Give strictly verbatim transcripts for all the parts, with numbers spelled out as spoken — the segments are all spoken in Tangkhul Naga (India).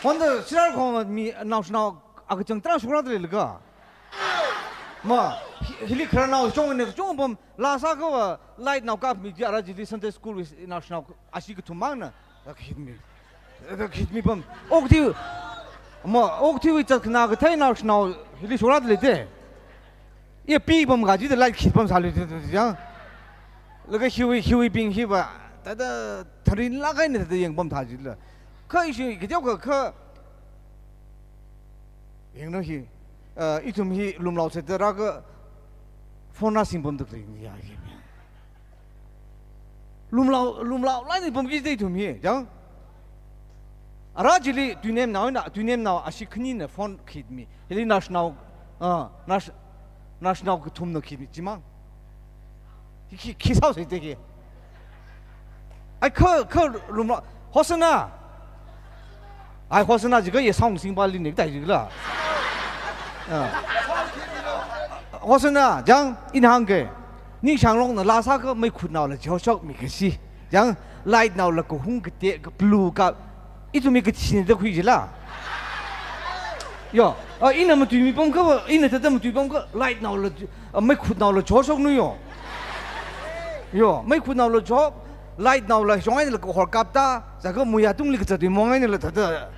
Wanda sirar khong mi naoshinao akachang tarang shokra dalei laga. Ma, hi-, hili khararnao chong ne chong pam, laa sākha va light nao kapmi chi ara chili Sunday school wui naoshinao ashi kathum mangna, da khitmi. Da khitmi pam. Okathui, ma, okathui wui chat khana kathei naoshinao hili shokra dalei te. Iya pi pam kaji da light khit pam sālui te, te, te, yang. Laga hiwui, hiwuibing hi va, thāda tharin lāk eina thāda yang pam thā jila. Kha ishi, kajao kha, kha, yangna hi, ah, ithum hi lumlao sāda rākha phone na sing pam tuk ring ya hi. Lumlao, lumlao, lai ni pamki dei ithum hi, jang. Ara chili, tuinemnao na, tuinemnao ashi khanina phone khitmi. Hili naoshinao, ah, naosh-, naoshinao kathumna khitmi, chimang. Hi, hi, khi sao sai te khi. Ai, kha, kha lumlao, Hosanna. Ai, Hosanna jiakha ye song sing pali ne, tai jila. Ah. Hosanna, jang, ina hāngke. Ningshanglongna laa sākha meikhutnaola joshokmi kashi. Jang, light naola kahung kate, ka blue ka. Ithumwui kachina da khui jila. Yo, ah, ina matuimi pamkha, ina thāda matui pamkha, light naola, ah, meikhutnaola joshoknu yo. Yo, meikhutnaola jok, light naola shong eina la kahor kapta, sākha muiya tungli kazatwui mong eina la thāda.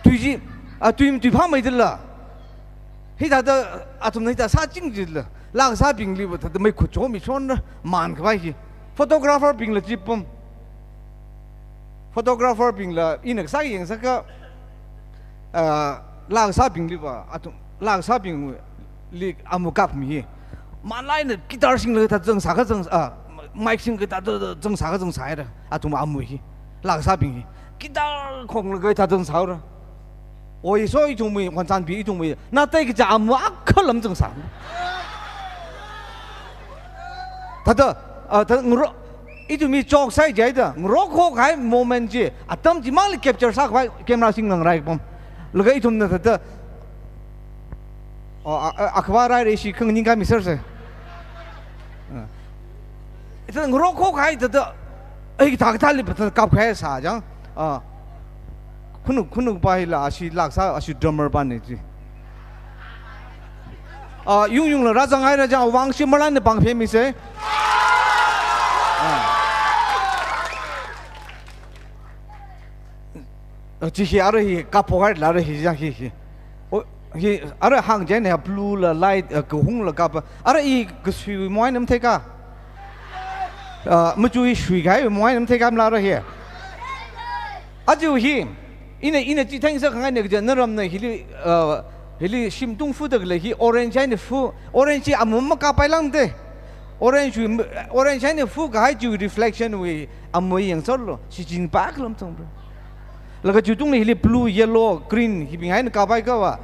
Tui chi, ah, tui, tui phāmei dala. Hithāda athumna hithā sāching jila. Laa kasābingli va thāda meikhut jomi shon ra, man khavai hi. Photographer bingla chi pam. Photographer bingla ina kasā yang sākha, ah, laa kasābingli va, athum, laa kasābingli amu kapmi hi. Malai na guitar singlaga thāda zang sākha zang, ah, mic singlaga thāda zang sākha zang sāhaira. Athum amu hi. Laa kasābing hi. Guitar khonglaga thāda zang sāhaora. Oi, so ithumwui, khonsan bi ithumwui, na tai kaja amu akhalam zang sā. Thāda, ah, thāda ngaro, ithumwui chok sai jaida, ngarokho kahai moment chi, atam chimangli capture sākhavai, camera sing nang rai pam. Laga ithumna thāda, oh, a, a, akhava rai re shi khang ning kami sir se. Ah. Ita ngarokho kahai thāda, ai, thā kathāli pa thāda kap kahai sā jang. Ah. Khunu, khunu pa hila ashi laa kasā, ashi drummer pa ne chi. Ah, yung yung la rāzang haira jang, vang shi malan ne pang phemi se. Ah. Ah, chi hi ara hi kapo haira ara hi jang hi hi. Oh, hi ara hāng jaina blue la light, ah, kahungla kapa. Ara i kasui moai nam thei ka. Ah, machu i sui kahai moai nam thei ka mala ara hi. Aja hi, ina, ina chi theng sākhangai ne kaja naramna hili, ah, hili shim tung fu dalei hi orange eina fu, orange chi amu makapai lang te. Orange wi, orange eina fu kahai chi reflection wi amu yang solo, shi jin pa kalam tong bro. Laga chu tungli hili blue, yellow, green, hibing eina kapai kava.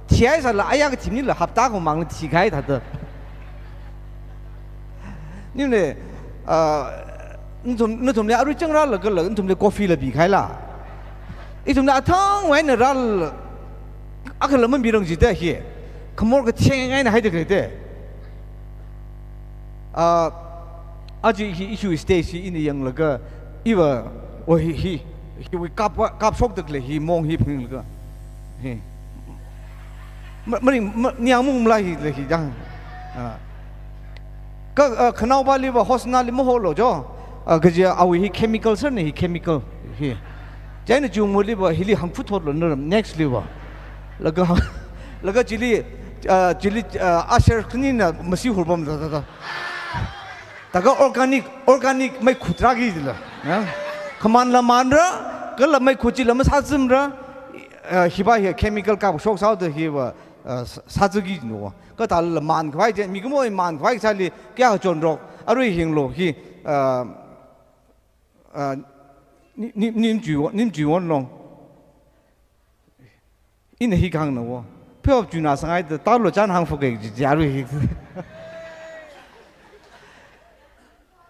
Thihai sāla aya kathimnila hapta kho mang thikahai thāda. Nine, ah, nathum, nathumli arui changra laga la, nathumli coffee la bikahai la. Ithumna athang wai na ral, akhala mabirang jida hi. Khamor katheng eina haida khalei te. Ah, aja hi issue stage hi ina yanglaga, iva, oh hi, hi, hiwui kap, kap shokda khalei hi mong hi phinglaga. Hi. Ma, maring, ma, niang mung mala hi, la hi jang. Ah. Ka, ah, khanao pali va Hosanna li maholo jo. Ah, kaja awui hi chemical sir ne hi chemical. Hi. Chieina chungmuli va hili hangphu thotlo naram next li va. Laga, laga chili, ah, chili, ah, usher khanina masi hur pam da, da, da. Thākha organic, organic meikhut rāki jila. Ya. Khaman la manra, kala meikhut chila masāzimra, ah, hiva hi chemical kap shok sāhaoda hiva, ah, sā-, sāziki jino. Kathāla man khavai je, mikumo man khavai sāli, kya chonrok, arui hinglo hi, ah, ah, ni, ni, nim ju, nim ju won long. Ina hi kahāngna wo. Pheohop chuna sāngai da talo chan hāngphuke ji, ji arui hi.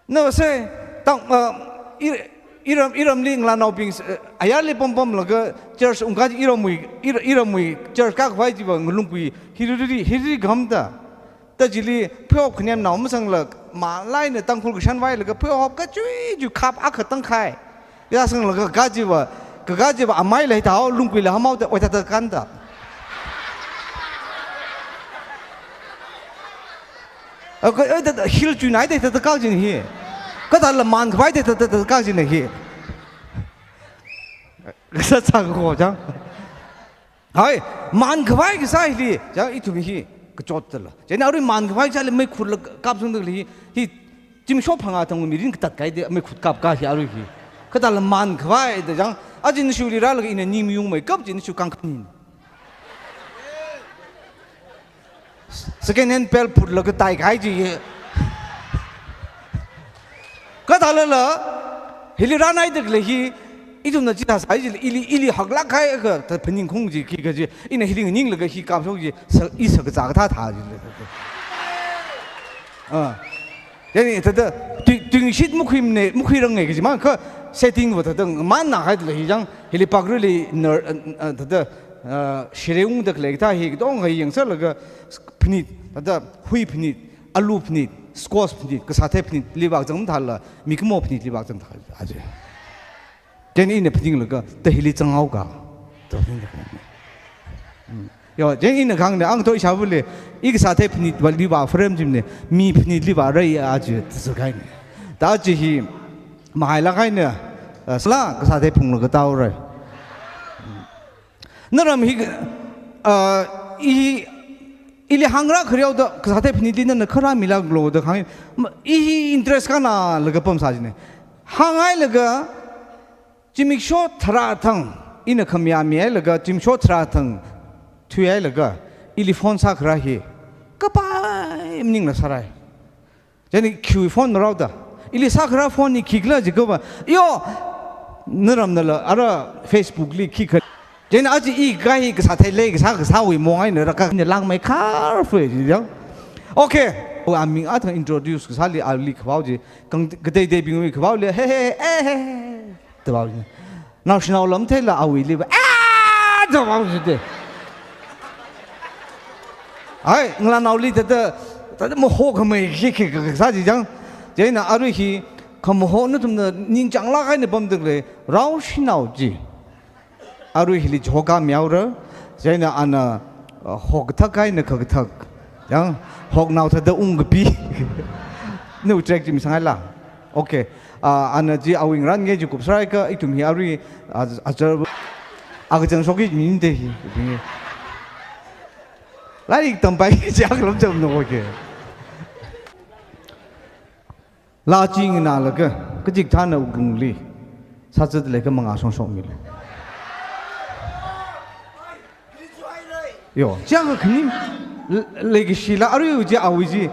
No se, tang, uh, i, iram, iramli ngalānaobing, uh, ayarli pam pamlaga church ungka iramwui, ir-, iramwui church kakhavai jiva ngalungkui, hiriri, hiriri gamda. Ta chili pheohop khaniam nao masangla, malaina Tangkhul kashan vailaga pheohop kachui ju khap akha tangkhai. Ya sanglaga kajiva, Kaka jiva amai lei thao, lungkuila hamao da, oi thāda kanda. Aka, oi thāda, hil chuinai da thāda kak jin hi. Kathāla man khavai da thāda kak jin hi. Kasā sāko chang. Hai, man khavai kasā hili, chang ithum hi, kachot tala. Chieina arui man khavai chali meikhut la kapsung tali hi, hi, zimiksho phangā thang mirin katat kai de, meikhut kap ka hi arui hi. Kathāla man khavai da chang, aja nashuli rālaga ina ning mayungmei kap chi nashu kangkhanin. Second hand belt phutlaga tai kai chi. Kathālala, hili rānai da khalei hi, ithumna chithā sāi chi, ili, ili haklak kai ka, ta phaning khung chi, khi ka chi, ina hili ninglaga hi kapshok chi, sa, i sa kaza kathā thā chi. Ah. Chieina thāda, tu-, tungshit makhuimane, makhuirang ngai kaji mang, kha setting va thāda, man na hai hi jang, hili pakru li ner, uh, uh, thāda, uh, shireung da khalei thā hi, dong hai yangsālaga, phanit, thāda, hui phanit, alu phanit, squash phanit, kasāthei phanit, li vak zang thāla, mikmo phanit li vak zang thā, aja. Chieina ina phaninglaga, ta hili zanghaoka. Ta phaning. Mm. Yo, chieina ina khangne, ang to ishāvale, i kasāthei phanit vali va frame jimne, mi phanit li va rai aja, ta sākaine. Ta aja hi, mahailak kaine, eh, sāla kasāthei phunglaga tāhaora. Mm. Naram hi, eh, i, ili hāngra khareo da, kasāthei phanit li nana khara milak lo da khang, ma, i hi interest kana laga pamsā jine. Hānghailaga, zimiksho tharā thang, ina khamayā mihailaga, zimiksho tharā thang, thuihailaga, ili phone sākhara hi, kapai maningla sārai. Chieina khi phone marao da, ili sākhara phone hi khikhala jiakha va, yo, naramnala, ara Facebook li khikha. Chieina aja i kai hi kasāthei lei, kasā, kasāwui mong eina rāka, ina langmei khar fui ji yang. Okay. Aming athang introduce kasāli ali khavao chi, kang kateiteibingwui khavaoli, he, he, eh, he, he. Tavao. Naoshinao lam theila awuili va, "Ah!" tavao jide. Ai, ngalānaoli thāda, thāda mahokhamei khi khi kasā chi jang. Chieina arui hi, khamaho nathumna ningchānglak kaina pamda khalei, raoshinao chi. Arui hili chihoka mihaora, chieina ana, uh, hok kathak kaina kha kathak. Yang, hoknao thāda ungkapi. Nu track chi misāngaila. Okay. Ah, ana chi awui ngarān nge chi kupsārai kha, ithum hi arui, ah, ajar, akachang shokki minde hi. Lairik tampai chi akhalam cham no ke. Laa chi nganālaga, kachikathāna wuklungli, sāzatda leikha mangā shongshokmilu. Yo, chiakha khani, l-, leikashila, arui chi awui chi,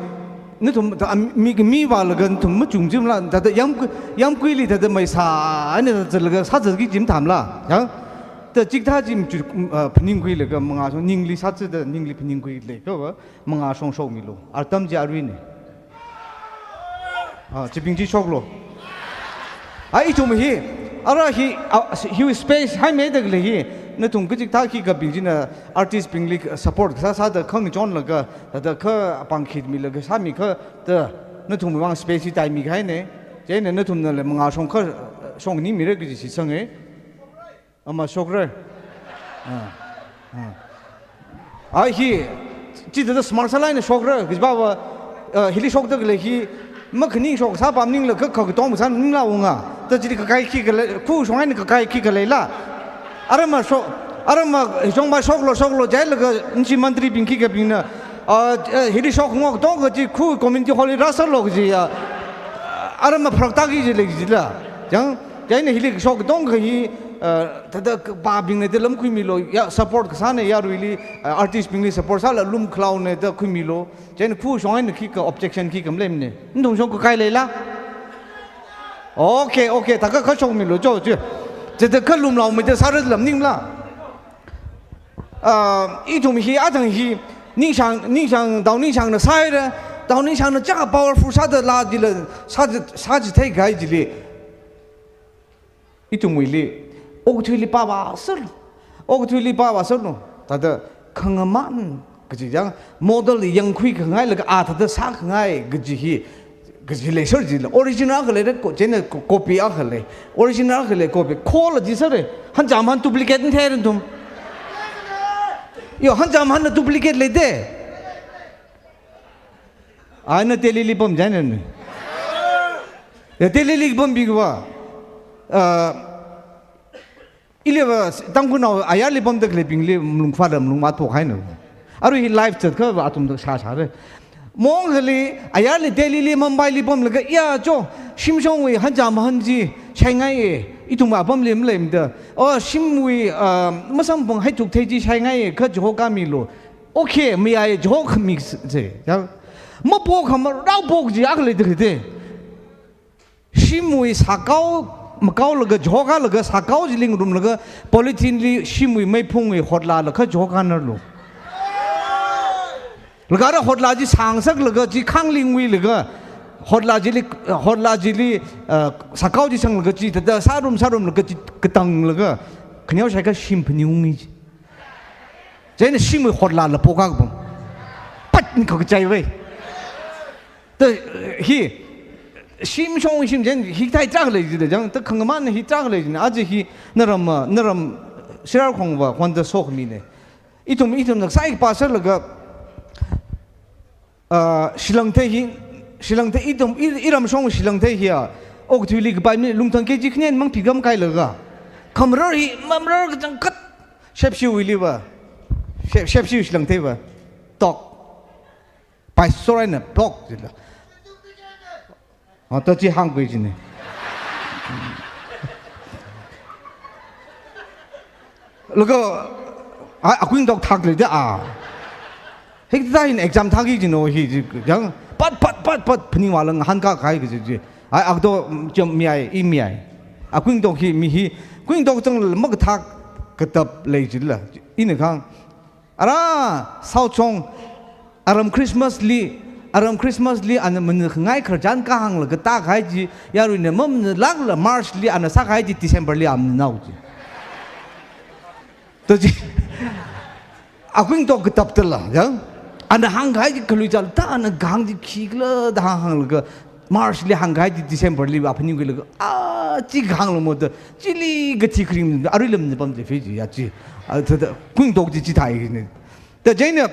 nathum, ta, am, mi, mi vālaga nathum machung jimla, thāda yam, yamkuili thāda maisā, ani thāda zatlaga sāzatki jim thamla, ya? Ta chikathā jim chu, uh, phaningkhuilaga mangā shong, ningli sāzatda, ningli phaningkhui leikha va, mangā shongshokmilu. Artam chi aruine. Ah, chibing chi shoklu. Ai, ithum hi, ara hi, ah, hi space haimeida khalei hi, nathum kachikathā khikhabing china artist bingli support sāsāda khangachonlaga, thāda kha pāngkhamilaga sāmikha da, nathumwui vang space hi taimikahaine. Chieina nathumnala mangā shongkha, shongni mira kaji shitsange. Ama shokra. Ah, ah. Ai hi, chithāda smart sālaina shokra, kajiva va, ah, hili shokda khalei hi, makhaning shok sāpam maningla kha, kha katong sāningla unga. Ta chili kakai khikhala, khushong eina kakai khikhaleila. Arama shok, arama hishong va shoklu, shoklu, jailaga, nchi mantribing khikhabingna, ah, eh, hili shok ngok tong kaji khu community hall li rāsālu kaji ya. Arama pharak taki jile kajila. Yang, chieina hili shok tong kahi, eh, thāda pābingna da lamkhuimilu, ya, support kasāna yaruili, eh, artist bingli support sāla lumkhalaona da khuimilu. Chieina khushong eina khikha objection khikha maleimane. Nathum shong kakai leila? Okay, okay, thākha kha shokmilu, cho, cho. Chithāda kha lumlaomeida sāra lam maningla. Ah, ithum hi, athang hi, ningshang, ningshang, Dao Ningshangna sāhaira, Dao Ningshangna chaka powerful sāda laa chila, sā, sāchitheikahai chili. Ithumwuili, okathuili pāvāserlu, okathuili pāvāserlu, thāda khangaman kaji yang, model yangkhuikhangai laga a thāda sākhangai kaji hi, Kaji leiser jila. Original akha leira, ko-, chieina ko-, copy akha lei. Original akha lei, copy. Khola jiser e. Hancham han duplicate theira nathum. Yo, hancham hanna duplicate leite. Ana Delhili pam chieina ni. Ya, Delhili pambi kava. Ah, iliva Tangkhulnao ayarli pamda khaleibingli malung khavātla malung matphok haina. Arui hi live zatkha va athumda shāshāra. Mong akhali ayarli Delhili Mumbaili pamlaga, ya cho, shimshongwui hancham han chi shaingai e. Ithum apamli maleimada. O, shimwui, ah, masamphang haithuk thei chi shaingai e. Kha Jehova milu. Okay, mayai, Jehova mi se. Ya. Maphok khamar, rāphok ji akha leida khaleite. Shimwui sākao, makaolaga jokalaga sākao chili ngarumlaga polythene li shimwui meiphungwui hotlālaga jokanalu. Laga ara hotla chi sāngsaklaga chi khanglingwuilaga hotla chili, hotla chili, uh, sākao chi sanglaga chi thāda sārum sārumlaga chi katanglaga khaneo shaikha shim phaningungi chi. Chieina shimwui hotlāla phokakapam. Pat ni kakachai vai. Ta, hi, shimshong shim chieina hi thai chak lei jida jang, ta khangaman hi chak lei jina, aja hi naram, naram Sirarakhongva honda sokmine. Ithum, ithum nak sai pastor laga, ah, Shillong thei hi, Shillong thei ithum, i, iramshong Shillong thei hi a, okathuili kapai mi lungthang kg khanian mang pigam kailaga. Khamrar hi, mamrar kachangkhat, Shepshiwuiliva, Shep-, Shepshiwui Shillong theiva. Tok. Pai soraina tok jila. Oh, to chi hāngkhui jine. Laga, a, akuing tok thak leida a. Hikta hin exam thak hi jino hi ji, jang, pat, pat, pat, pat, phaning wala ngahānkā kahai kaji ji. Ai, akto, mm, chom mi ai, i mi ai. Akuing tok hi, mi hi, kuing tok chang makathak katap lei jila. Ina khang. Ara, South Chong, aram Christmas li, aram Christmas li, ana manakhangai khararchan kahānglaga tākahai chi, yaruina mamanalākla March li, ana sākahai chi December li amananao chi. To chi, akuing tok kataptala, ya? Ana hāngkahai chi khalui chal, ta ana kahāng chi khikhala da hānghānglaga, March li hāngkahai chi December li va phaninguilaga, a, chi kahāngla mo da, chili kathi kharing, aruilam ni pam chi phi chi, ya chi. A, ta, ta, kuing tok chi chi thai ne. Ta chieina,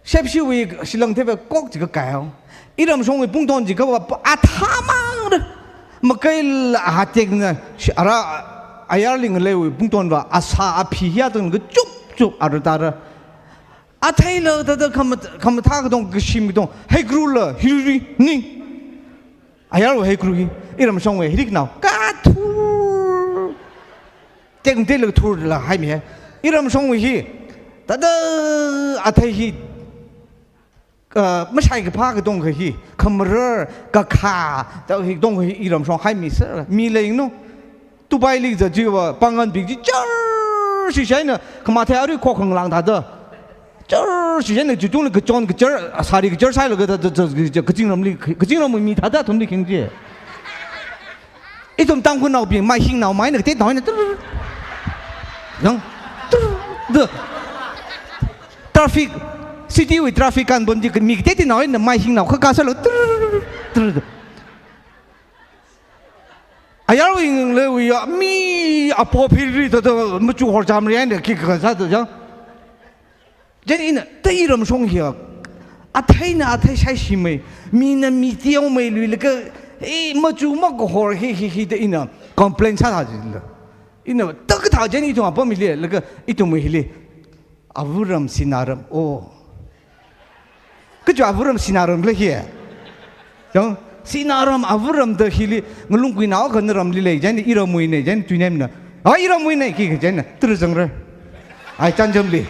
Shepshiwui Shillong theiva kok chi kakao. Iramshongwui pungton chi kava, athāmang da. Makaila ahatekna, shi-, ara, ayarli ngaleiwui pungtonva, asā aphi hiya tang ka chup chup ara tara. Atheila thāda khamat-, khamathā katong, kashim katong, heikrula, hiriri, ni. Ayarwui heikru hi, iramshongwui hiriknao, kathur. Tekmateila thurla haimi hai. Iramshongwui hi, thāda athei hi, ah, mashai kaphā katong kha hi, khamarar, kakhā, thāda hi katong kha hi iramshong haimi sir, mi leino. Dubai li za jiva panganbing chi char shishaina, khamathei arui khokhanglāng thāda. Char shishaina, jutungli kachon kachar, sari kachar sailaga thāda, thāda, thāda, kachingramli, kachingramwui mi thāda athumli khing chi. Ithum Tangkhulnaobing, maihingnaomeina, katetnaomeina, tur. Yang, tur, da. Traffic, city wui traffic kanbon chi, mi katetnaomeina, maihingnao khakā sālo, tur, tur, tur. Ayarwui ngaleiwui ya, mi apo phiri thāda, machu horchamri eina, khikha sāda, yang. Chieina ina, ta iramshong hiya, atheina athei shaishimei, mina mi teomei luilaga, eh, machu makahor hi, hi, hi, da ina, complain sāsā jila. Ina, ta kathā chieina ithum apam hili, laga ithum hili, avāram sinaram, oh. Kachu avāram sinaram la hi. Yang, sinaram, avāram da hili, ngalungkuinao akha naramli lei, chieina iramwuine, chieina tuinemna. A iramwuine, khikha chieina, tur zangra. Ai, chānjamli.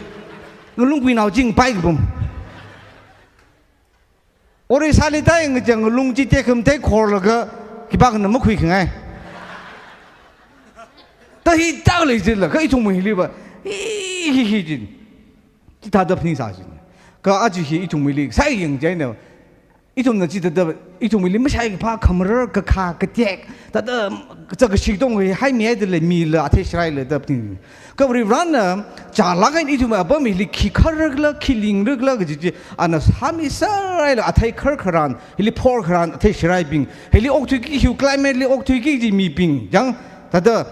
Ngalungkuinao chingpai kapam. Ore sāli tai ngachang ngalung chi tekam tei khorlaga, khipākhana makhuikhangai. Ta hi tak lei jila, kha ithum hiliva. Hi, hi, hi jin. Chithāda phaningsā jin. Kha aja hi ithum hili, sai yang chieina. Ithumna chithāda, ithumli mashai kaphā khamarar kakha katek, thāda, zakkashi tong hi haimihaida lei, mila athei sharaila da pting. Kha Varivarana, chālāk eina ithum apam hili khi kharrakla, khi lingrakla kaji chi, ana sāmisāraila athei khar kharan, hili phor kharan athei sharaibing, hili okthuiki hiwui climate li okthuiki kaji mibing, chang, thāda,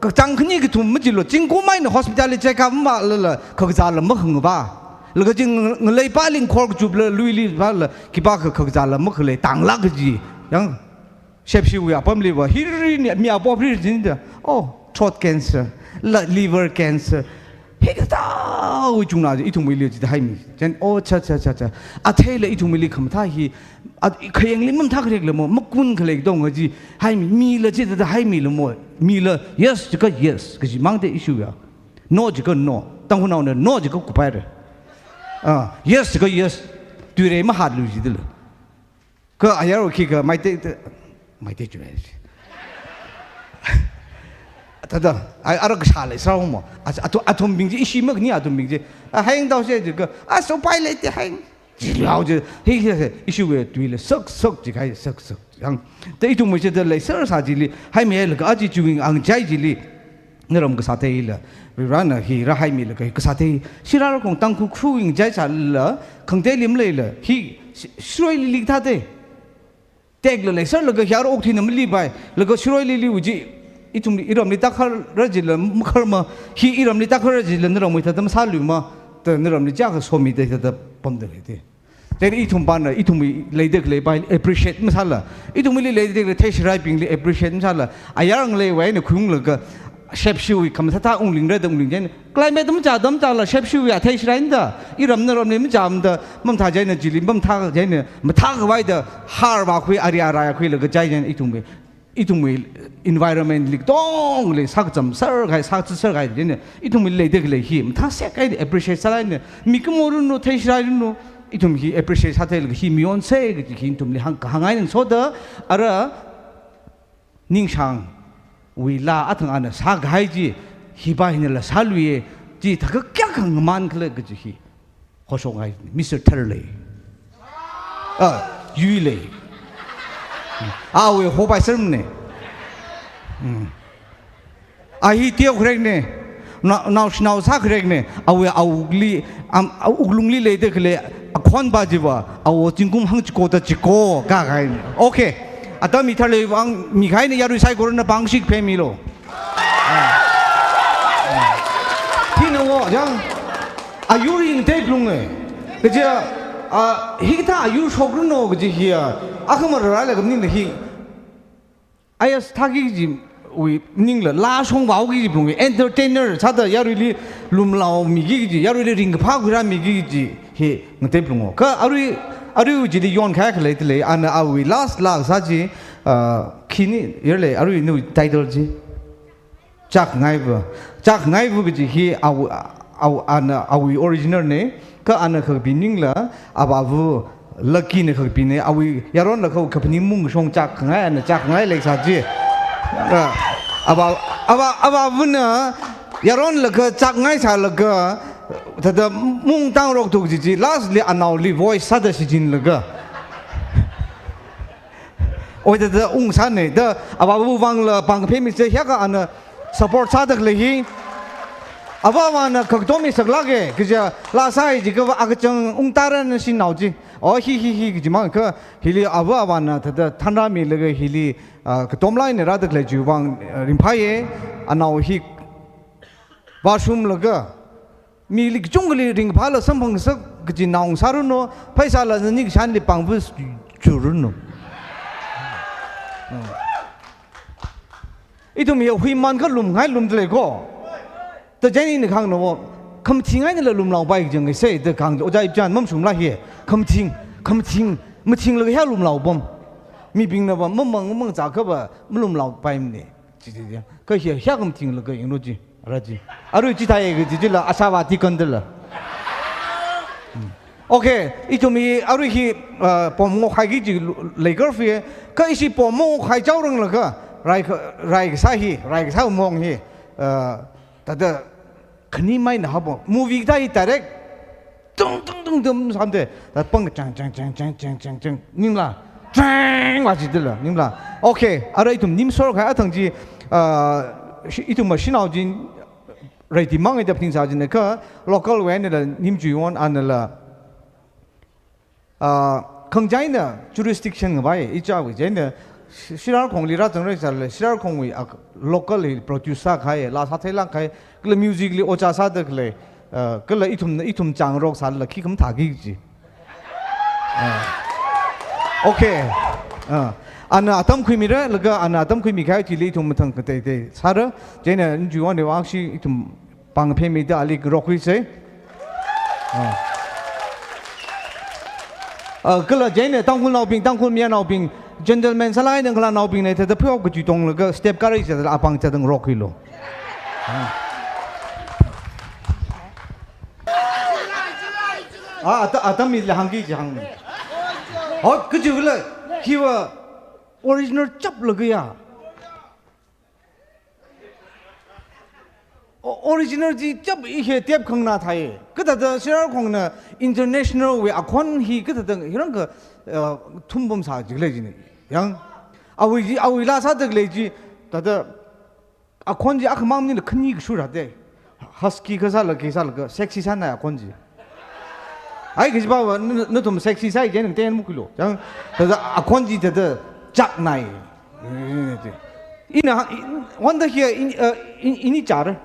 kachāng khani kathum majilu, zingkum eina hospital li check up malala, khakazāla makhangva. Laga chi ng-, ngalei pāli ngkhor kachupla, luili pāla, khipākha khakazāla makhalei, tanglāk kaji. Yang, shepshiwui apamliva, hiri ni, mi apop hiri jida, oh, throat cancer, la, liver cancer. Hikathāwui chungna chi, ithumwuili chithāda haimi. Chieina, oh, cha, cha, cha, cha. Atheila ithumwuili khamathā hi, a, khayangli mamathā kharekla mo, makun khalei tong kaji, haimi, mila chithāda haimila mo, mila, yes, jiakha yes, kajimang da issue ya. No jiakha no. Tangkhulnaona no jiakha kupaira. Ah, yes jiakha yes. Tuirei mahatlu jidala. Kha ayar khikha Meitei, Meitei chunai. Thāda, ai, ara kashā leisāra mo. As-, athu-, athumbing chi, ishi makhani athumbing chi. A, hāngthaosei jiakha, as upai leite hāng. Chiliao chi, hi, hi, hi, ishiwui tuila sak, sak jiakha, sak, sak. Yang, te ithumwui chithāda leisāra sā chili, haimihailaga aja chiwui ngachai chili, naram kasātheila, Varivarana hi rāhaimilaga kasāthei, shirāra kong Tangkhul khuwui ngachai sālala, khangateili maleila, hi, shi-, shiroili likthāte. Tekla leisālaga hiyar okthuina malipai, laga shiroili liwui chi, ithumli iramli tākharra jila makharma, hi iramli tākharra jila naramwui thāda masāluima, da naramli chaka somida thāda pamda leite. Chieina ithum pana, ithumwui leida khaleipai appreciate masāla. Ithumwuili leida khalei theisharaibingli appreciate masāla. Ayar ngaleiwui eina khuiunglaga, shepshiwui khamathā thā unglingra da ungling chieina. Climate machā da machāla shepshiwui athei sharaina da. Iram naramli machāmada, mamathā chieina chili, mamathā chieina, mathākhavai da, harvākhui, ari arai khuilaga chai chieina ithumwui, ithumwui environment li katongli sākacham sārkahai, sāthu sārkahai chieina, ithumwui leida khalei hi, mathāsek eina appreciate sālaina, mikumo ranu, theisharai ranu, ithum hi appreciate sātheilaga hi mayonsei kaji hi ithumli hāng, kahāng eina ngasoda, ara, Ningshangwui laa athang ana sākahai chi, hipa hinala sāluiye, chi thākha kayākha ngaman khala kaji hi. Hoshok ngai, Mister Tharlei. Ah, Yuilei. Awui hopai sermne. Hmm. A hi teokharekne. Nao, nao, nao sākharekne, awui awukli, am, a wuklungli leida khalei, akhonpa chiva, awo zingkum hangchiko da chiko, kakahai. Okay. Atam hi Tharleiwui vang, mikahaina yarui saikorana pangshik phemilu. Hina wo, yang, ayur ringtei plunge. Kaja, a, hikathā ayur shokruno kaji hiya, akhama rālaga maningla hi. Ayas thāki kajiwui maningla, laa shongvāki kaji plungi, entertainer sāda yaruili lumlaomiki kaji, yaruili ringkaphā khuirāmiki kaji hi ngatei plungo. Kha arui, arui chili yonkahai khalei talei, ana awui last laa kasā chi, ah, khini, yarlei, arui nawui title chi. Chakngaiva. Chakngaiva kaji hi aw, aw, ana, awui original ne, kha ana khakpi ningla, avāva Lucky na khakpine, awui yaronlaga kaphaning mungshong chakngai, ana chakngai leisā chi. Ah, avā, avā, avāvana yaronlaga chakngai sālaga, thāda mungtang rokthuk chi chi, lastly anaoli voice sāda shichinlaga. Oi, thāda ungsāne, da avāva vangla pangkaphemi se, hiyākha ana support sāda khalei hi. Avāvana khakatomi saklāke, kaja laa sāi jiakhava akachang ungtara na shinao chi. Oh, hi, hi, hi, kajimang kha, hili avāvana thāda thanrāmilaga hili, ah, katomlaina rāda khalei chiwui vang, ah, ringphāye, anao hi vāshumlaga, mili kachungkhali ringphāla samphangsak kaji naong sāranu, pheisāla nani kashanli pangva churanu. Ithum hi huiman kha lumngai lumda lei ko. Da chieina ina kahāngna wo, khamathing einala lumlaopai kajang sei da kahāng, ojā ipchan mamshumla hi. Khamathing, khamathing, mathinglaga hiyā lumlaopam. Mibingnava mamang, mamang zākhava malumlaopaimane. Chi, chi, chi. Kha hiyā, hiyā khamathinglaga yanglu chi. Ara chi. Arui chithāi kaji chila ashavāti kandala. Hmm. Okay, ithum hi arui hi, uh, pom ngokhaiki kaji lu-, leikar fi, kha ishi pom mangokkhai chaoranglaga, rai kha, rai kasā hi, rai kasā mong hi, uh, thāda khani maina habo. Movie thāi direct Tung tung tung tung samde. Ta pang chang chang chang chang chang chang chang. Ningla. Chang wa jidala. Ningla. Okay. Ara ithum nim sor khai athang chi, ah, shi-, ithum ma shinao jin ready mang ida pning sa jin ka local wui einala nim chui won einala. Ah, khangachāna jurisdiction ngavai, ichāwui chieina Shi-, Shirarkhongli rāzang rai sālala, Shirarkhongwui ak-, local hi produce sākhai, laa sātheilāk khai, kala music li ojā sāda khalei, ah, kala ithum, ithum chāngrok sālala, khi khamathā khi chi. Ah. Okay. Ah. Ana atam khuimira, laga ana atam khuimi kahai chili ithum mathang kateitei sāra, chieina njuiwon de wakshi ithum pāng phemida ali rokhuisei. Ah. Ah, kala chieina Tangkhulnaobing, Tangkhul mayarnaobing, gentleman sālai nang kala naobing nei, thāda phuihaokachi tonglaga step kārai chithāda apāng chithāda rokhuilu. Ah. Ah, ata-, atam mila hāngki chi hāng. Hot, kachi kala, hiva original chaplaga ya. O-, original chi chap i he tep khangna thai. Kathāda Shirarkhongna international wui akhon hi kathāda hirang ka, uh, thumpam sā jikle jine. Yang, awui chi, awui laa sāda khalei chi, thāda akhon chi akhamang maningla khani kashura de. Husky kasāla, kasāla ka sexy sāna akhon chi. Ai, kajiva, na, nathum sexy sāi chieina ten mukilo. Chang, thāda akhon chi thāda chak nai. Ina, in, wonder here, in, uh, in, ini char.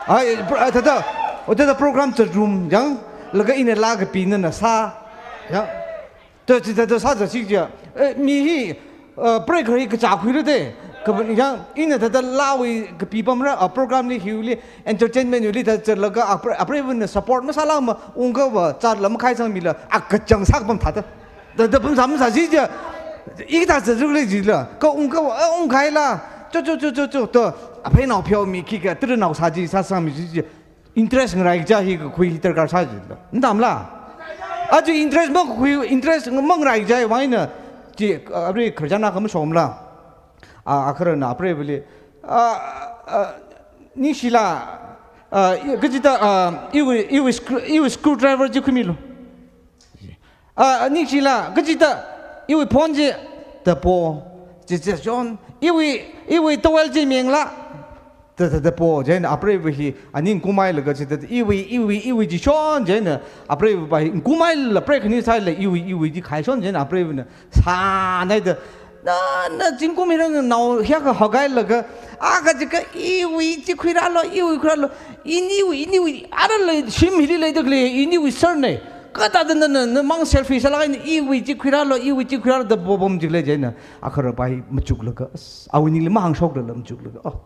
Ai, pro-, ah, thāda, oh, thāda program charum, chang, laga ina laa kapi nana sā. Chang. Ta, ta, ta, ta, sā, sā, sik, ja. Eh, mi hi, eh, prei khari kachā khuira de. Ka, yang, ina thāda laawui kapi pamra, ah, program li hiwuili, entertainment wuili thāda laga, ah, prei, ah, preivana support masāla ma, ungkava, chatla makhai sangmila, ah, kachang sākapam thāda. Thāda pamsā masā sik, ja. Ithā sā zuk le jila. Ka ungkava, ah, ungkhaila. Cho, cho, cho, cho, cho. To, ah, phainao pheomi khikha, tara nao sā chi, sāsangmi chi, chi. Interest ngarai kaja hi kakhui hi darkar sā jila. Ntamla? Aja interest makhui, interest mangarai jai wai na. Chi, ah, apri kharjana khamashomla. Ah, akharana apri bali. Ah, ah, nishila. Ah, i-, kachida, ah, iwui, iwui screw, iwui screwdriver chi khuimilu. Ah, nishila, kachida, iwui phone chi, da po, chi, chi, John, iwui, iwui towel chi mengla, da, da, da po, chieina apreiva hi, aning kumailaga chi, da, da, iwui, iwui, iwui chi shon, chieina apreiva hi, kumaila prei khani sāla, iwui, iwui chi khai shon, chieina apreivana, sānai da, na, na, zingkum hi rang nao, hiya kahakailaga, a kaji ka, iwui chi khuiralo, iwui khuiralo, iniwui, iniwui, arala, shim hili leida khalei, iniwui sir ne. Kathāda na, na, na mang selfie sālaga ina iwui chi khuiralo, iwui chi khuiralo da bobom jikle chieina. Akhara pai machuklaga, as, awui ningli mahāngshoklala machuklaga. Oh,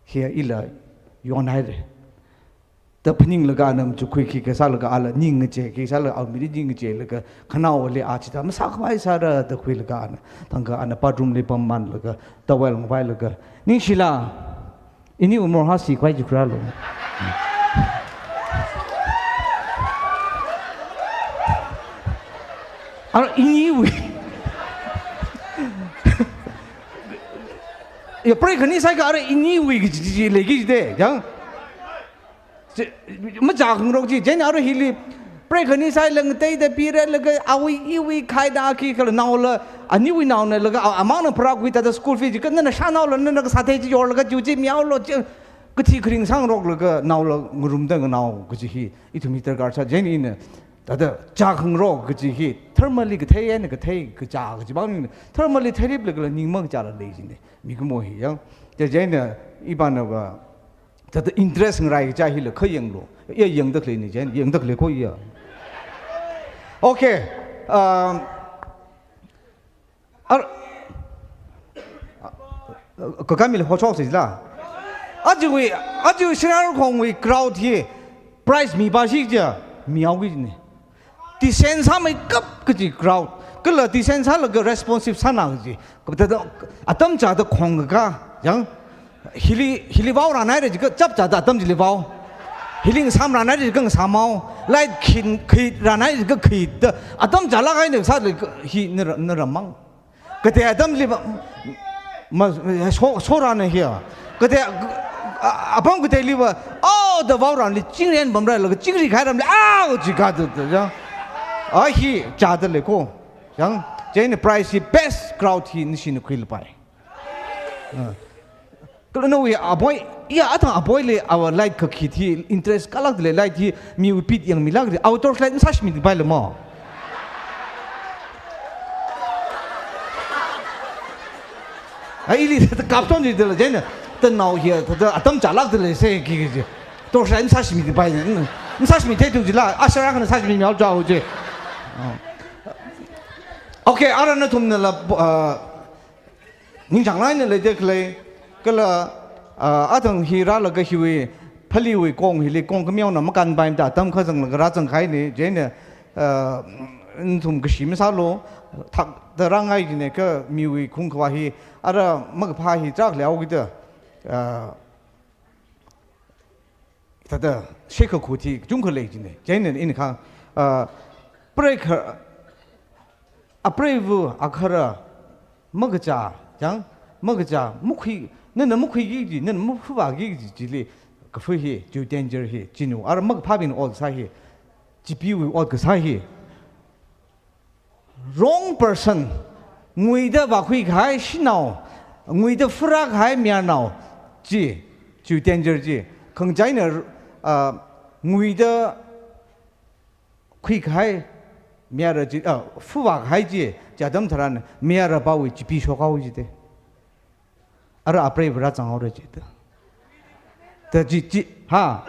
hiya ila yonhaire. Da phaninglaga ana machukkhui khikha sālaga ala ning ngache, khi sālaga awui mili ning ngachelaga, khanaowali a chithā masākhavai sāra da khuilaga ana. Thangkha ana bathroom li pammanlaga, towel ngavailaga. Nishila, iniwui morhasi khavai chi khuiralo. Ara iniwui. Ya, prei khani sāikha ara iniwui kaji chi leiki de, yang. Chi, machākhangarok chi, chieina ara hili, prei khani sāi lang teida pira laga awui iwui khaida khikhala naola, aniwui naona laga, a-, amangna pharākhui thāda school fee chi, ka nana shanaola, nana kasā thei chi yorlaga, chi chi mihaolo, chi, kathi kharing sāngaroklaga, naola ngarumda nganao, kaji hi, ithum hi darkar sā, chieina ina, thāda, chākhangarok, kaji hi, tharmali kathei, eina kathei, kachā, kaji bang, tharmali theiriplaga, ning makachāla lei jine, mikumo hi, yang, chi, chieina, ibanava, thāda interest ngarai kaja hila kha yanglo. Iya yangda khalei ni jen, yangda khalei ko iya. Okay. Um, ar, kakamila hochok sila. Ajiwui, ajiwui Shirarkhongwui crowd hi prize mipa shikja, mihaoki ni. Descend sāmeikap kaji crowd. Kala descend sālaga responsive sāna kaji. Kathāda atam chāda khongkaka, yang, hili, hili vao rānhaira jiakha chapchāda atam chili vao. Hili ngasām rānhaira jiakha ngasāmhao. Light khin, khit rānhaira jiakha khit da. Atam chālāk eina sāda hi na ra-, na ramang. Kathei atamli va, Ma, so, sorana hiya. Kate, a, apam kateiliva, oh, da vaoranli, chingri pamrālaga, chingri khairamli, oh, jiga da, da, ya. A hi, chada lei ko. Yang, chieina prize hi best crowd hi nishina khuilapai. Ah. Kala nawui aboi, ya, athang aboili our light kakhit hi interest kalak lei, light hi miwui pit yangmilak lei, our torch light masāshimipaila mo. Ai, ili thāda kapton jidala, chieina, tanao hiya, thāda atam chālak dala, se ki ki ji. Torch light masāshimipai, masāshimitheitu jila, ashara kana sāshimi miao chao ji. Oh. Okay, ara nathumnala, uh, ningchānglāk eina leida khalei, kala, ah, athang hi rālaga hiwui, phaliwui kong hili kong khameona makānpaimada atam kazanglaga rāzangkahaina, chieina, ah, nathum kashi masālu, thakta rāngai jina kha miwui khung khavā hi, ara makaphā hi chak leokida, ah, thāda, shekha khuti, chungkha lei jina. Chieina ina kha, ah, preigahar, apreiva akhara, makachā, chang, makachā, makhui, nana makhuiki ji, nana maphuvāki ji, chili, kafu hi, chiwui danger hi, chinu, ara makaphābing ot kasā hi, chipeewui ot kasā hi. Wrong person, nguida vākhui kahai shanao, nguida phurā kahai mayarnao, chi, chiwui danger chi, khangachāna, ah, nguida khui kahai mayara chi, ah, phuvā kahai chi, chi atam tharan, mayara pāwui chipee shokhaowa jida. Ara apreiva rāzanghaora jida. Da chi, chi, ha.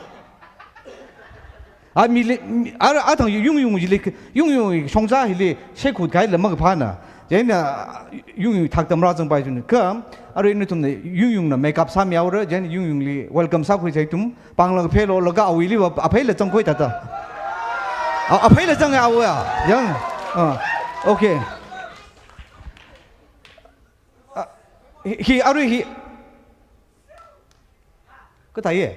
A mili, mi, ara athang yungyung jili, yungyung shongza hili, shekut kahaila makaphāna. Chieina, yungyung thakta marāzangpai jina. Kha, arui nathumna yungyungna makeup sāmihaora, chieina yungyungli welcome sākhuisa ithum, pānglaga pheilolaga awuiliva, apheila zangkhui thāda. A, apheila zanga awui ya, yang, ah, okay. Ah, hi, hi, arui hi. Kathāya?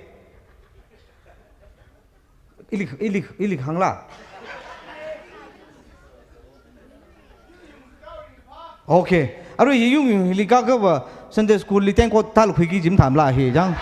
Ili, ili, ili hāngla. Okay. Arui hi yungyungli kakava Sunday school li tengkot thālakhuiki ji mathāmala hi, chang.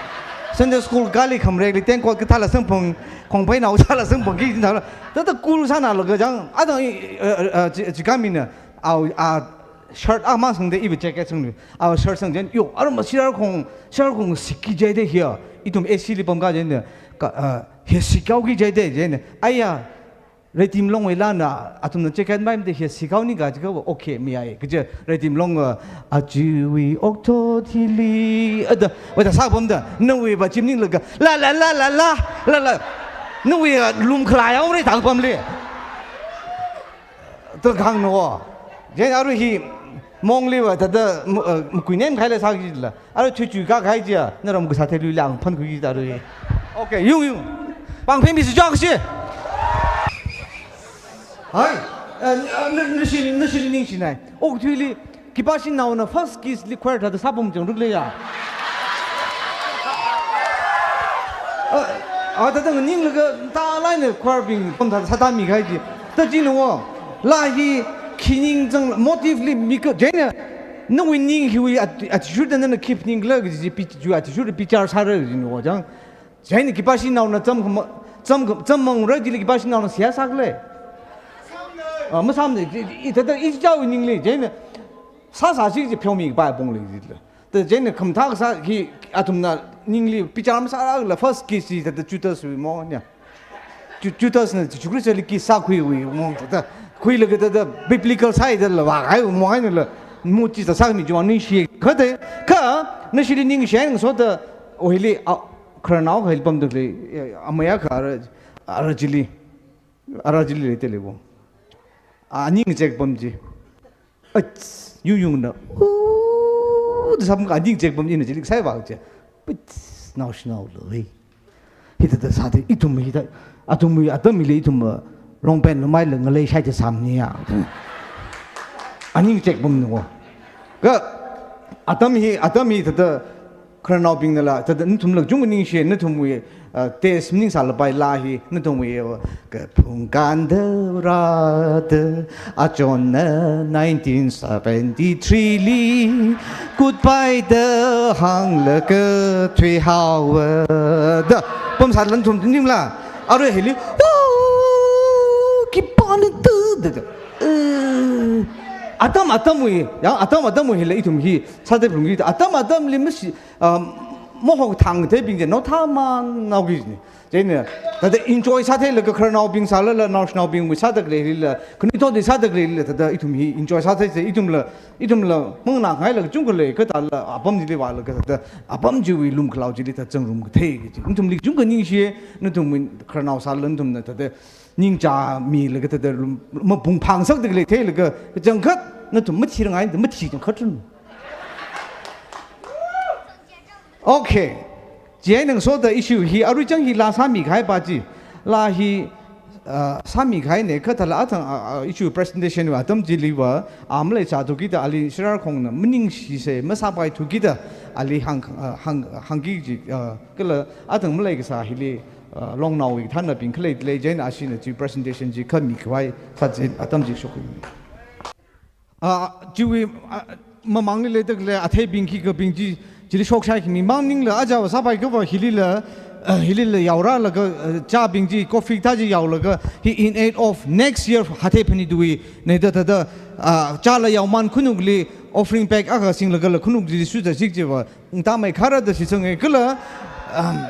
Sunday school kali khamrekli tengkot kathāla samphang, khongpheinao sāla samphangki ji mathāmala. Thāda cool sānalaga, chang. Athang, eh, eh, eh, chi, chikha mina, au, a, shirt a masangda iva jacket sangli. Au shirt sang chieina, yo, arma shirar khong, shirar khong sikki jaida hiya. Ithum A C li pamkahai chieina, ka, ah, hi sikhaoki jaida chieina. Aiya, Reitim Longwui lana, athumna jacket maimada hi sikhaoni kaji kha, okay, mayai. Kaja Reitim Long, ah, achiwui okthot hili. Ada, wada sāpamda, nawui va chimninglaga, la, la, la. Nawui, ah, lum khalai aure thang pamli. Thāda hāngna wo. Chieina arui hi mongliva thāda, m-, uh, makuinem kahaila sāki jila. Arui chuichui kakahai chiya, naram kasā theiluila ang phankhuiki thāda arui. Okay, yung, yung. Pāng phemisi chok si. Hai, uh, n-, uh, n-, nashi, nashi ningshinai. Okathuili, khipāshinaona first kiss li choir thāda sāpam chang rukle ya. Ah, ah, thāda nganinglaga, thālāk eina choir bing pam thāda sātami kahai ji. Thāda china wo, la hi, khi ning zang motive li mi kha, chieina, nawui ning hiwui at-, attitude nana khip ningla kaji pi, ju attitude bichar sāra kajina wo, chang. Chieina khipāshinaona zam khama, zam kha, zam mangra jili khipāshinaona seihā sākhala. Ah, masāmana, i, i, thāda ichichāwui ningli, chieina, sāsāsi ji pheomipai pongli jila. Thāda chieina khamathā kasā hi athumna ningli bichar masārala first kiss hi thāda Judas wui mo nya. Ju-, Judas na Jesu Christ li kiss sākhuiwui mo thāda. Khuilaga thāda biblical side la vākahai mo hainala. Mu chi thāda sāmi juwa ningshi. Kha thāda, kha, nashili ningshi haina soda, ohili, a, khararnao kahai pamda khalei, ya, amaya kha ara, ara chili. Ara chili leida lei wo. A, ning chek pam ji. Ach, yung yungna. Uu, da sāpam kha aning chek pam ina chili sai vak che. Pit, naoshinaola, hei. Hithāda sāda ithum hithā, athumwui atamli ithum, uh, long pant lumaila ngalei shaida sāmni ya. Aning chek pamna wo. Kha, atam hi, atam hi thāda, Khararnaobingnala, thāda nathumla kachungkha ningshi, nathumwui, uh, test maningsālapai laa hi, nathumwui, uh, kaphung kānda rāda, achonna nineteen seventy-three li, goodbye da hānglaga thuihaowa da. Pamsāla nathum ningla, arui hili, "Oh, khipāna da," da, da. Uh, atam atamwui, ya, atam atamwui hili ithum hi, sāda phalungki, atam atamli masi, um, mahok thang theibing je, no thaman naoki jini. Chieina, thāda enjoy sātheilaga khararnaobing sālala, naoshinaobingwui sāda khaleilila, khanuithotwui sāda khaleilila, thāda ithum hi enjoy sāthei se, ithumla, ithumla, manganāngaila kachungkha lei, kathāla, apam chili vālaga, thāda, apam chiwui lumkhalao chili thāda zangrumkathei kaji. Nathumli kachungkha ningshi, nathumwui khararnao sālala, nathumna, thāda, ningchāmilaga, thāda, lum, mapung phangsakda khalei theilaga, kachangkhat, nathum mathirngai, mathi changkhat run. Okay. Chieina ngasoda issue hi, arui chang hi laa sāmikahai pa chi. Laa hi, uh, sāmikahaina kathāla athang, uh, uh, issue presentation wui atam chiliva, a maleisāthukida ali shirarkhongna maningshi se, masāpaithukida ali hāng, uh, hāng, hāngki ji, uh, kala athang maleikasā hili, uh, longnaowui thānabing khalei lei, chieina ashina chi presentation chi khamikhavai sāchin atam chi shokhui. Ah, chiwui, ah, mamangli leida khalei atheibing khikhabing chi, chili shokshai khami mang maningla, aja va sāpai kava hilila, ah, hilila yaorālaga, ah, chābing chi, coffee thā chi yaolaga, hi in aid of next year hathei phanit wui, neida thāda, ah, chāla yaoman khanukli offering bag akha singlagala khanuk chi shuda shik chiva, ngtamei khara da shitsanga kala, um,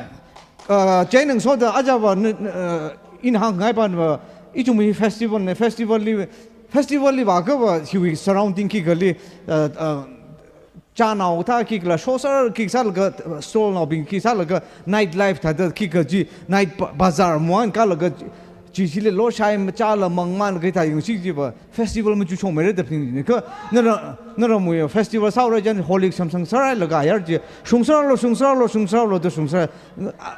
Uh, chieina ngasoda aja va, n-, n-, uh, ina hāngngai pa va, ithumwui festival na, festival li, festival li vākava, hiwui surrounding khikha li, uh, uh, chānao thā khikhala, shosār khikha sālaga, uh, stall naobing khikha sālaga, night life thāda khikha chi, night ba-, bazaar muan kalaga, chi chili loshai machāla mangman kathā yangsi chiva, festival machuchongmeira da phaningni kha, nara, naramwui festival sāhaora chieina Horlicks samsang sārailaga ayar chi, shungsāralo, shungsāralo, shungsāralo da shungsār,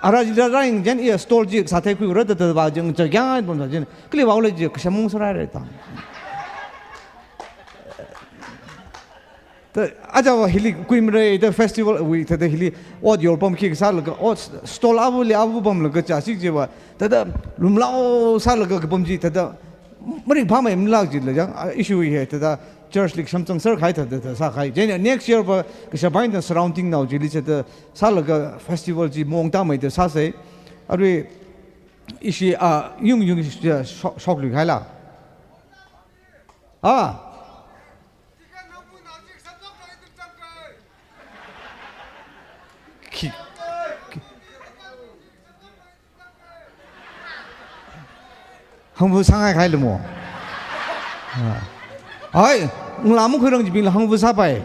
ara chila rāyang chieina iya stall chi sātheikhuira da, da va chang cha kyang ai pamsā chieina, kali vaole chi, kashamung sāraira da. Da, aja va hili kuimarei da festival wui thāda hili ot yorpam khikha sālaga, ot stall avali avu pamlaga chāsi chiva, thāda lumlao sālaga kapam chi, thāda marik phamei malak chila chang, ah, issue hi thāda church li samsang sārkahai thāda, thāda sākahai. Chieina next year va kashapaina surrounding nao chili thāda sālaga festival chi mongtamei da sāsei. Arui ishi, ah, yung yung ishi, ah, shok, shokluikahaila. Ah. Khi, khi. Hangvu sāngai kahaila mo. Ah. Ai, ngla makhuirang chibingla hangvu sāpai.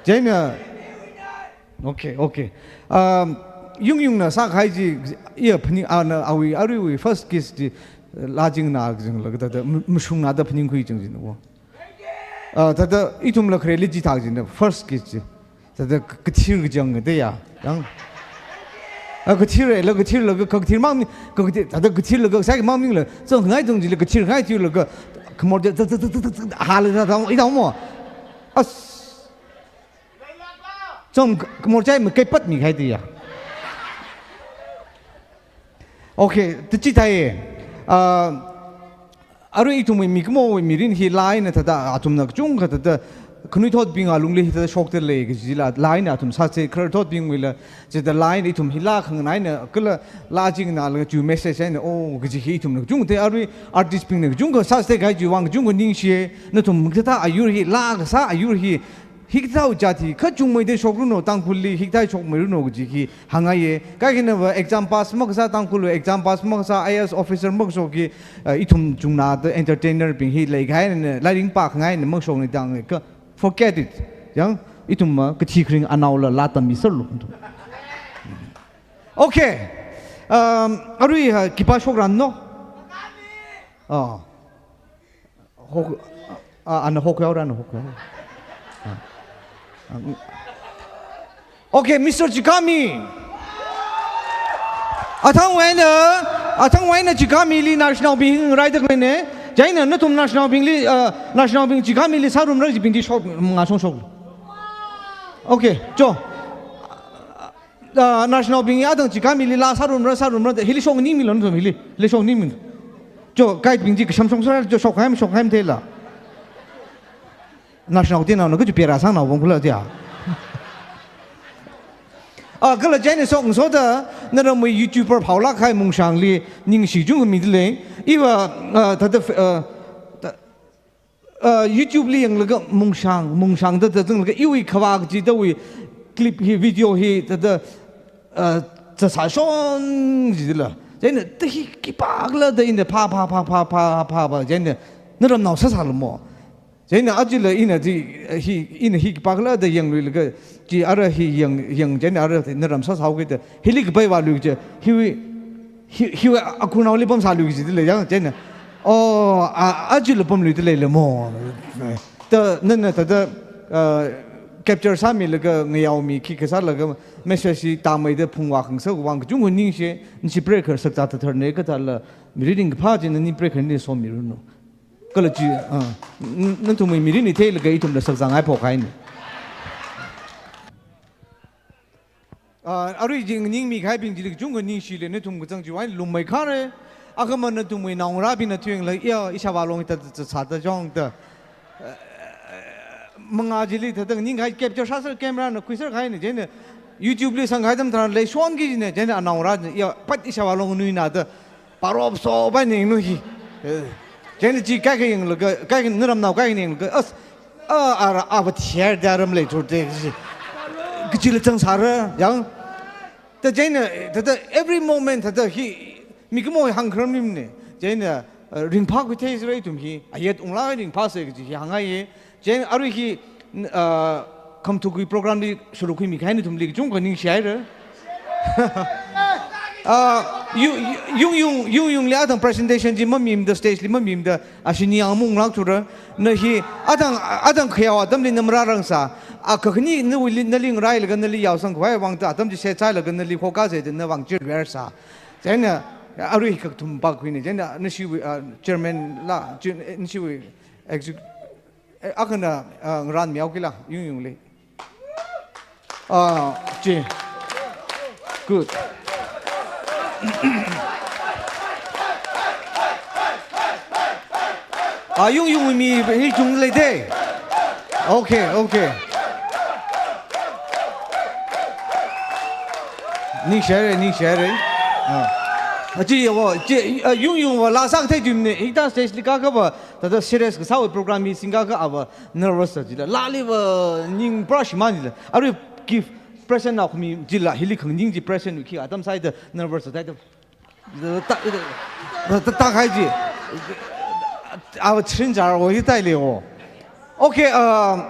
Chieina. Okay, okay. Um, yung yungna sākahai chi, iya phaning, ana awui, aruiwui first kiss chi, laa chingna chinglaga thāda, m-, mashungna da phaningkhui chang china wo. Ah, thāda ithumla khareli chithā china, first kiss chi. Thāda k-, kathir kachang da ya, yang. Ah, kathir la, kathir la, ka, kathir mang, ka, kathir, thāda kathir la, ka, sai mang ming la, zang ngai zang ji la, kathir ngai thir la, ka, khamor ja, zang, zang, hāla, zang, zang, i dang mo. As. Zang, khamor jai, ma, kai pat mi khai da ya. Okay, ta chithāi. Ah, arui ithumwui mikumowui mirin hi laa eina thāda, athumna kachungkha thāda, khanuithotbing alungli hi thāda shokta lei kaji la, laa eina athum sāsei, khararthotbingwuila, chithāda laa eina ithum hi laa khangana eina, kala laa chingna la chu message eina, oh, kaji hi ithumna kachungkha thei, arui artist bingna kachungkha sāsei kahai chiwui vang kachungkha ningshi, nathum thāda ayur hi, laa kasā ayur hi, hikathā jat hi, kachungmeida shokluno Tangkhulli, hikathā shokmeiluno kaji hi hāngngaiya. Kaikhana va exam pass makasā Tangkhulwui exam pass makasā I A S officer makashok hi, eh, ithum chungna da entertainer bing hi leikahaina, lairik pākhangaina makashokna da hānga kha, forget it. Yang, ithum ma kathi kharing anaola laa tammi sārlu. Okay. Um, arui ha, khipā shokra no? Oh. Hok, ah, ana hok yaora, ana hok yaora. Ah. Ah, mm. Okay, Mister Chikami. Athangwui eina, athangwui eina Chikamili naoshinaobing hi raida khaleina. Chieina nathum naoshinaobingli, ah, naoshinaobing Chikamili sārumra jibingli shok, ngashong shok. Okay, cho. Ah, national bing ya dang chikami li la sārumra, sārumra, hili shong ningmi lon tum hili, hili shong ningmi. Jo, guide bing ji kasham shong sāra, jo, shok haim, shok haim thela. National Day na, na kachu pera sang na wong kula dia. Ah, kala china sok, so da, na ramwui YouTuber phaola khai Mungshang li, ning shi jung mi de lei. Iva, ah, thada, ah, ta-, ah, YouTube li yanglaga Mungshang, Mungshang da, da zanglaga, iwui khavā kajida wui clip hi, video hi, thada, ah, za sāshon jila. China, ta hi khipākhala da ina pha, pha, pha, china, na ramnao sāsāla mo. China ajila ina ji, hi, ina hi khipākhala da yangluilaga, ji ara hi yang, yang china ara na ram sāsāhaoki da, hili kapai vālui ji, hiwui, hi, hiwui akhunao li pamsālui ji de lei yang, china. Oh, a, ajila pamlui de leila mo. Ta, nana thada, ah, capture sāmilaga, ngayaomi, khikha sālaga, message hi tamai da phungvā khangsā wang kachung ningshi, nashi breaker sakta thathar ne kathāla, mirin kaphā ji nani breaker ni somiranu. Kala chi, ah, n-, nathumwui mirin ni theilaga ithumla sakzang ai phok haini. Ah, arui jing ningmi kahaibing jili kachungkha ningshili nathum kazang chiwui lumei khare. Akhama nathumwui naongarābingna thuingla, ya, ishāvā long ta, ta, ta, ta, jong ta. Eh, manga jili ta, ta, ning kahai capture sāser camera na khuiser kahaini, china YouTube li sang kahai tam tharan leishonki jina, china anaongarā, ya, pat ishāvā long nuina ta. Parop so ba ning nu hi. Eh, china chi kaikha yanglaga, kaikha na ramnao kaikha yanglaga, as, a, ara, ava thier da ram lei tur te, kaji. Kajila chang sāra, yang. Ta china, ta, ta, every moment, ta, ta, hi, mikumo hāngkharam nimne. China, eh, ringphākhui thei sāra ithum hi, ayat ungla ringphāsa kaji hi hāngai ye. China arui hi, n-, ah, khamthukwui program li shuruk khuimi kahai nathumli kachungkha ningshi haira. Ah, yu-, yu-, yung yung, yung yung li athang presentation ji mamimda, stage li mamimda, ashi ningyāng mung lak thura. Na hi, athang, athang khayao atamli na marārangsā. A kakhani nawuili, nali ngarailaga nali yaosang khavai vang ta, atam chi setsailaga nali khoka se na vang chirver sā. China, arui hi kakathum pakhuini, china, nashiwui, ah, chairman la, chi-, nashiwui exec-, eh, akhana, ah, ngaranmihaokila, yung yung li. Ah, chi. Good. Ah, yung yung mi hi chung lei de. Okay, okay. Ningshi haira, ningshi haira. Ah. Ah, chi ya wo, chi, ah, yung yung va la sākathei jumne, hithā stage li kakā va, thada serious kasāwui program hi singkakā ava nervous sa jila. Lali va ning brush man jila. Arui gift present na khami jila, hili khangning ji present khi atam sāhaida nervous sāhaida. Ta, ta, ta, ta hai ji. Ava chin jar wo hi tai le wo. Okay, um,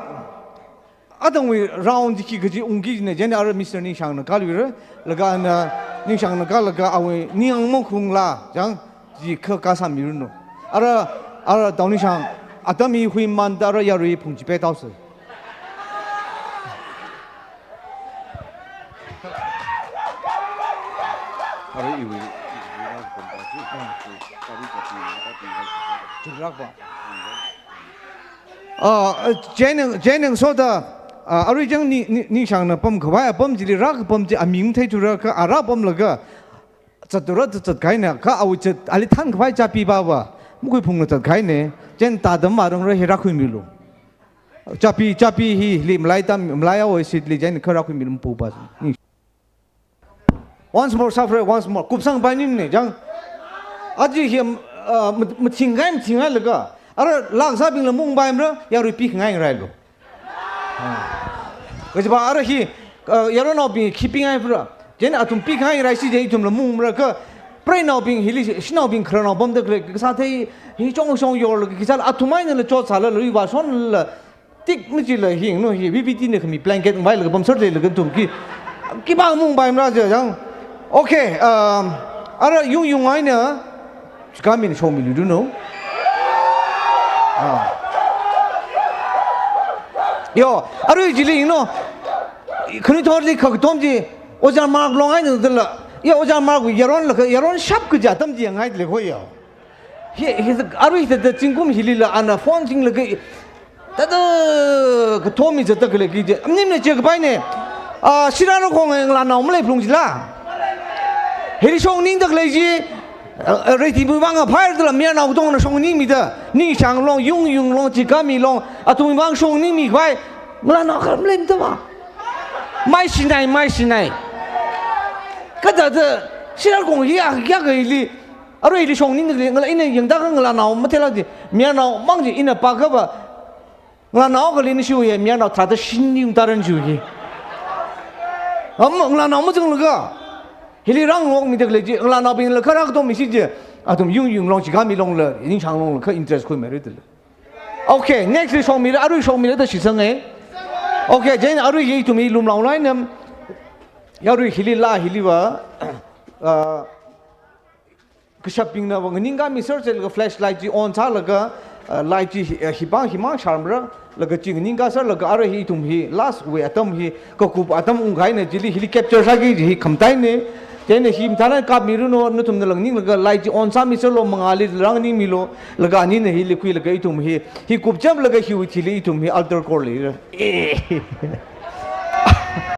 athangwui round ji khi kaji ungki ne, china ara Mister Ningshangna kaluira, laga ana Ningshangna kalaga awui ningyāng mung khungla, chang, ji kha kasā miranu. Ara, ara Tao Ningshang, atam hi huimanda ara yarui phung chi petaosa. Ara iwui, iwui ra pampa chi. Chilak ba. Ah, china, china soda, ah, arui chang ni, ni, Ningshangna pam khavai, apam chili rākapam chi aming theithura kha, ara pamlaga, zatura zat kahaina, kha awui zat, ali than khavai chapi ba ba, makhuiphungla zat kahaina, china tadam marang ra hi rākhuimilu. Chapi, chapi hili malai tam, malai awui seat li china kha rākhuimilu pu ba. Once more, suffer once more. Kupsang pai nimne, chang. Aji hi, uh, ma-, mathing kahai, mathing kahailaga. Ara lak sābingla mung paimara, yarui pikhangai railu. Ah. Kajiva ara hi, uh, yaronnaobing khi pingai phura. China athum pikhangai rai si je ithumla mung mara kha. Preinaobing hili, shanaobing khararnao pamda khalei, kasā thei, hi chong chong yorla, khisāla athum einala chotsāla, lui vāshonla, tik machila hingnu hi, V P T na khami blanket ngavailaga pamser leilaga ithum khi, khipā mung paimara je chang. Okay, um, ara yung yung eina, chikamin shomilu do know. Ah. Yo, arui chili, you know, khanuithotli khakatom chi, Ojā Mark long eina dala, ya Ojā Mark yaronla, yaron shap kaja atam chi yangai le khoya. Hi, hi, arui thada zingkum hilila ana phone chinglaga, thada kathomi zata khalei kije. Amnim ne che kapai ne. Ah, Sirarakhong ngalānao maleiphalung jila. Hili shong ningda khalei chi, ah, ah, reiti mui vang a phai dala mayarnao katongna shong ningmida, ningshang long, yung yung long, chikami long, athum vang shong ningmi khavai, ngalānao kha maleimada va. Mai sinai, mai sinai. Kathāda, Sirarakhong hi a kya ka hili, arui hili shong ningda khalei, ngala ina yangda kha ngalānao matheila ji, mayarnao mang ji ina pākha va, ngalānao kali ni shuye, mayarnao tharāda shin ni ungtaran shuye. Am, ngalānao mazanglaga. Hili rāngarommida khalei chi, ngalānaobingla kha rākatom mi si je. Athum yung yung long, chikami longla, ningshang longla, kha interest khuimeira dala. Okay, next li shongmira, arui shongmira da shitsanga. Okay, chieina arui hi ithum hi lumlao lai nam. Yarui hili la hili va. Ah, kashapbingna va nganingkami sāser laga flashlight chi on sālaga, ah, light chi hi, ah, hibang himang sharmara, laga chi nganingka sālaga arui hi ithum hi last wui atam hi, kakup atam ungkahaina chili hili capture sāki kaji hi khamataina. Chieina hi mathāna kapmiranu, nathumna lang ninglaga light chi on sāmiserlo, mangāli rānganingmilo, laga anina hili khuilaga ithum hi, hi kupchaplaga hiwui thili ithum hi altar call lira. Eh.